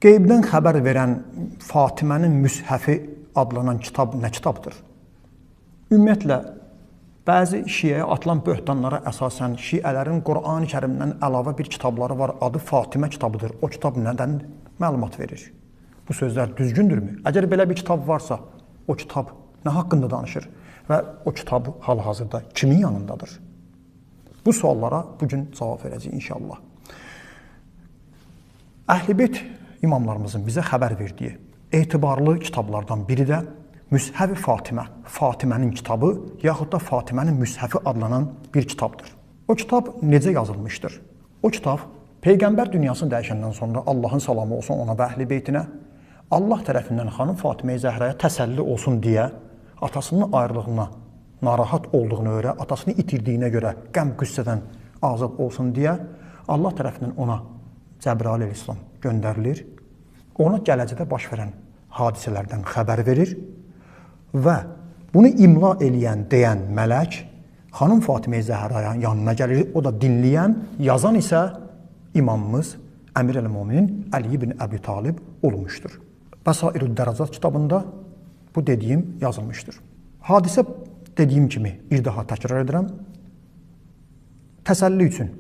Qeybdən xəbər verən Fatimənin Müshəfi adlanan kitab nə kitabdır? Ümumiyyətlə, bəzi şiəyə atılan böhtanlara əsasən şiələrin Qur'an-ı Kərimdən əlavə bir kitabları var, adı Fatimə kitabıdır. O kitab nədən məlumat verir? Bu sözlər düzgündürmü? Əgər belə bir kitab varsa, o kitab nə haqqında danışır və o kitab hal-hazırda kimin yanındadır? Bu suallara bugün cavab verəcəyik inşallah. Əhl-i Beyt imamlarımızın bizə xəbər verdiyi etibarlı kitablardan biri də Müshəf-i Fatimə, Fatimənin kitabı yaxud da Fatimənin Müshəfi adlanan bir kitabdır. O kitab necə yazılmışdır? O kitab Peyğəmbər dünyasını dəyişəndən sonra Allahın salamı olsun ona və əhl-i beytinə, Allah tərəfindən xanım Fatimə-i Zəhraya təsəlli olsun deyə atasının ayrılığına narahat olduğuna görə, atasını itirdiyinə görə qəm-qüssədən azad olsun deyə Allah tərəfindən ona Cəbrail əleyhissalam göndərilir. Ona gələcəkdə baş verən hadisələrdən xəbər verir və bunu imla eləyən, deyən mələk xanım Fatimə-i Zəhraya yanına gəlir. O da dinləyən, yazan isə imamımız Əmir əl-Möminin Əli ibn Əbi Talib olmuşdur. Bəsairüd Dərəcat kitabında bu dediyim yazılmışdır. Hadisə dediyim kimi bir daha təkrar edirəm. Təsəlli üçün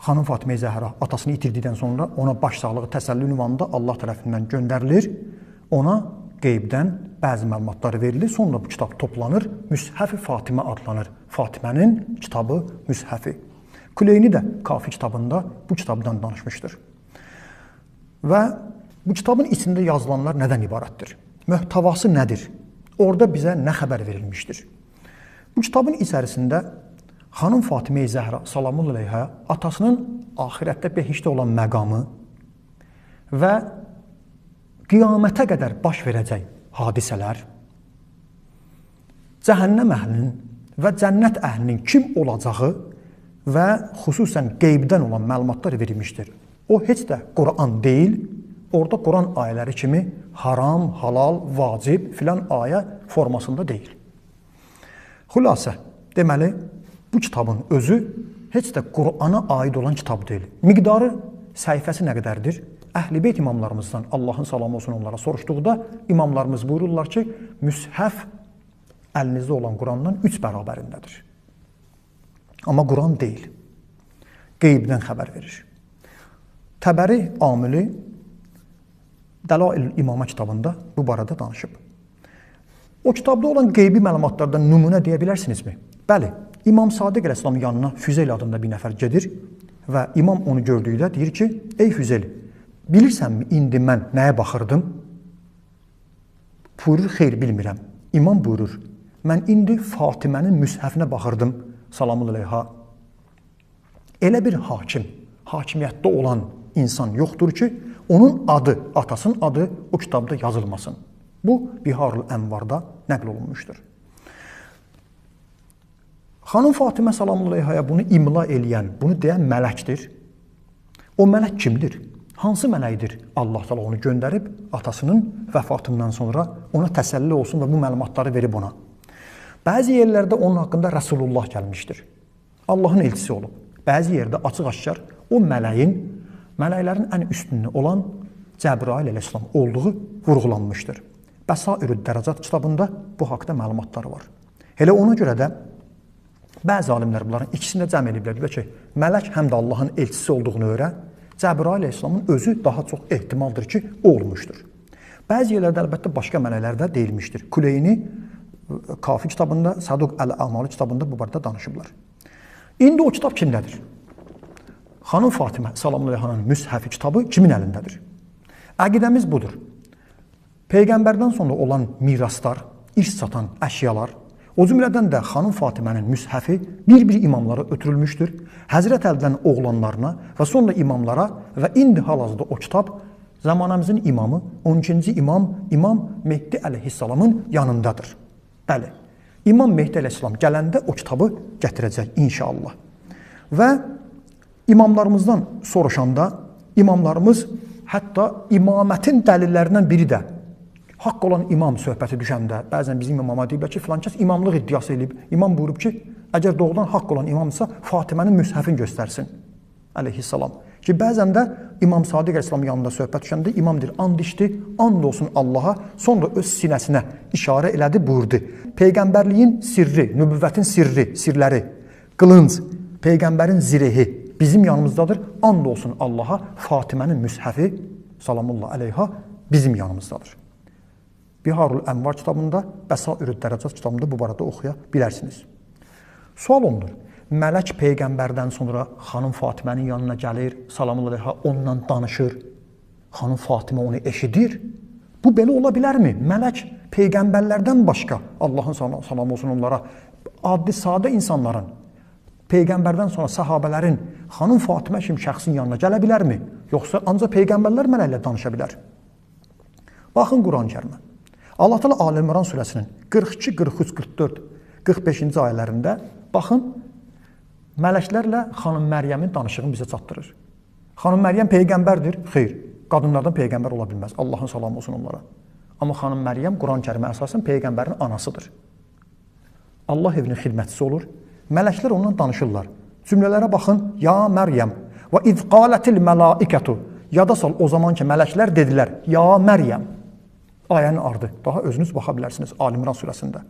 xanım Fatimə-i Zəhra atasını itirdikdən sonra ona başsağlığı təsəlli ünvanında Allah tərəfindən göndərilir. Ona qeybdən bəzi məlumatlar verilir. Sonra bu kitab toplanır. Müshəf-i Fatimə adlanır. Fatimənin kitabı Müshəfi. Kuleyni də Kafi kitabında bu kitabdan danışmışdır. Və bu kitabın içində yazılanlar nədən ibarətdir? Möhtəvası nədir? Orada bizə nə xəbər verilmişdir? Bu kitabın içərisində xanım Fatimə-i Zəhra salamul əleyhə atasının axirətdə behiştdə olan məqamı və qiyamətə qədər baş verəcək hadisələr, cəhənnəm əhlinin və cənnət əhlinin kim olacağı və xüsusən qeybdən olan məlumatlar verilmişdir. O heç də Quran deyil, orada Quran ayələri kimi haram, halal, vacib filan ayə formasında deyil. Xülasə, deməli, bu kitabın özü heç də Qurana aid olan kitab deyil. Miqdarı, səhifəsi nə qədərdir? Əhl-i Beyt imamlarımızdan Allahın salamı olsun onlara soruşduqda imamlarımız buyururlar ki, müshəf əlinizdə olan Qurandan 3 bərabərindədir. Amma Quran deyil. Qeybdən xəbər verir. Təbəri Amili Dəlail-ül İmamə kitabında bu barədə danışıb. O kitabda olan qeybi məlumatlardan nümunə deyə bilərsinizmi? Bəli, İmam Sadiq əleyhissalamın yanına Füzeyl adında bir nəfər gedir və imam onu gördükdə deyir ki, ey Füzeyl, bilirsənmi indi mən nəyə baxırdım? Buyurur, xeyr, bilmirəm. İmam buyurur, mən indi Fatimənin müshəfinə baxırdım, salamul əleyha. Elə bir hakim, hakimiyyətdə olan insan yoxdur ki, onun adı, atasının adı o kitabda yazılmasın. Bu, Biharul Ənvarda nəql olunmuşdur. Xanım Fatimə salamul əleyhaya bunu imla eləyən, bunu deyən mələkdir. O mələk kimdir? Hansı mələkdir? Allah Teala onu göndərib atasının vəfatından sonra ona təsəlli olsun və bu məlumatları verib ona. Bəzi yerlərdə onun haqqında Rəsulullah gəlmişdir. Allahın elçisi olub. Bəzi yerdə açıq-aşkar o mələyin, mələklərin ən üstünlüyü olan Cəbrail əleyhissalam olduğu vurğulanmışdır. Bəsairüd Dərəcat kitabında bu haqda məlumatlar var. Elə ona görə də bəzi alimlər bunların ikisini də cəm ediblər. Deyirlər ki, mələk həm də Allahın elçisi olduğunu öyrən, Cəbrail əleyhissalamın özü daha çox ehtimaldır ki, o olmuşdur. Bəzi yerlərdə əlbəttə başqa mələklər də deyilmişdir. Kuleyni Kafi kitabında, Saduq Əl-Amalı kitabında bu barədə danışıblar. İndi o kitab kimdədir? Xanım Fatimə salamul əleyhanın Müshəfi kitabı kimin əlindədir? Əqidəmiz budur. Peyğəmbərdən sonra olan miraslar, irs satan əşyalar, o cümlədən də xanım Fatimənin müshəfi bir-bir imamlara ötürülmüşdür. Həzrət Əlidən oğlanlarına və sonra imamlara və indi hal-hazırda o kitab zamanəmizin imamı, 12-ci imam, İmam Mehdi əleyhissalamın yanındadır. Bəli, İmam Mehdi əleyhissalam gələndə o kitabı gətirəcək inşallah. Və imamlarımızdan soruşanda, imamlarımız hətta imamətin dəlillərindən biri də haqq olan imam söhbəti düşəndə, bəzən bizim imama deyiblər ki, filan kəs imamlıq iddiası eləyib. İmam buyurub ki, əgər doğrudan haqq olan imamsa, Fatimənin müshəfini göstərsin, əleyhissalam. Ki, bəzən də İmam Sadiq əleyhissalam yanında söhbət düşəndə imam deyir, and içdi, and olsun Allaha, sonra öz sinəsinə işarə elədi, buyurdu. Peyğəmbərliyin sirri, nübüvvətin sirri, sirləri, qılınc, peyğəmbərin zirehi bizim yanımızdadır, and olsun Allaha, Fatimənin müshəfi, salamullah əleyha, bizim yanımızdadır. Biharul Ənvar kitabında, Bəsairü Dərəcət kitabında bu barədə oxuya bilərsiniz. Sual olunur. Mələk peyğəmbərdən sonra xanım Fatimənin yanına gəlir, salamullah əleyha, onunla danışır. Xanım Fatimə onu eşidir. Bu belə ola bilərmi? Mələk peyğəmbərlərdən başqa, Allahın salamı olsun onlara, adi sadə insanların, peyğəmbərdən sonra səhabələrin xanım Fatimə kimi şəxsin yanına gələ bilərmi? Yoxsa ancaq peyğəmbərlər mələklə danışa bilər? Baxın Quran-ı Kərimə. Allah Teala Ali İmran surəsinin 42, 43, 44, 45-ci ayələrində baxın, mələklərlə xanım Məryəmin danışığını bizə çatdırır. Xanım Məryəm peyğəmbərdir? Xeyr, qadınlardan peyğəmbər ola bilməz. Allahın salamı olsun onlara. Amma xanım Məryəm Quran-ı Kərimə əsasən peyğəmbərin anasıdır. Allah evinin xidmətçisi olur. Mələklər onunla danışırlar. Cümlələrə baxın. Ya Məryəm və iz qalatil mələikətu. Yada sal o zaman ki mələklər dedilər: Ya Məryəm. Ayənin ardı. Daha özünüz baxa bilərsiniz Ali İmran surəsində.